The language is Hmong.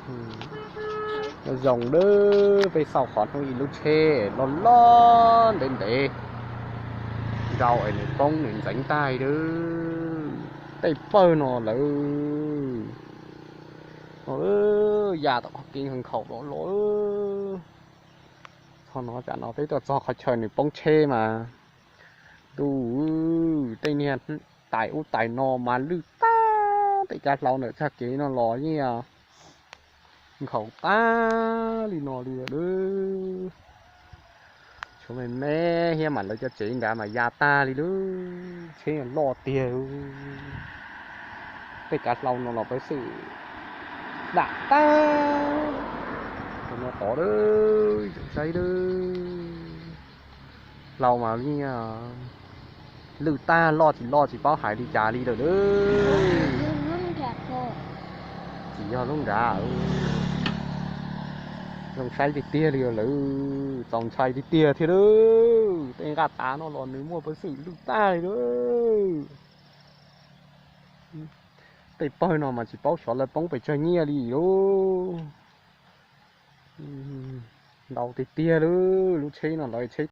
Zoo dawb, peb xauj qhov hnub ib lub tsheb loj loj ntev ntev nrau es nws poob nws ntxeev tag dawb. Tej pawg no lawm, ya tom qhov kev nkhaus los los. Txog no tsam no peb tuaj txog qhov chaw nws poob tsheb mas, ntuj, tej niag tais ub tais no mas lwj tag, tej kav hlau ntawm txoj kev no los yeej nkhaus tag li no li lawm. Tshuav me me thiab mas lawv cov tsev nrad mas ya tag li lawm, tsheb loj tiag. Tej kav hlau no los peb xwm dam tag no tod lawm, saib lawm. Hlau mas yeej lwj tag, loj tsis loj tsis paub hais li cas li lawm. Tsis yog lub nrad, zoo saib tiag tiag li lawm, txaus ntshai tiag tiag thiab lawm. Tej nqaj tav no los nws muaj peev xwm lwj tag li lawm. Tej pawg no mas tsis paub xyov lawv poob pes tsawg nyiaj li lauj. Ntau tiag tiag lawm, lub tsheb no lawv tsheb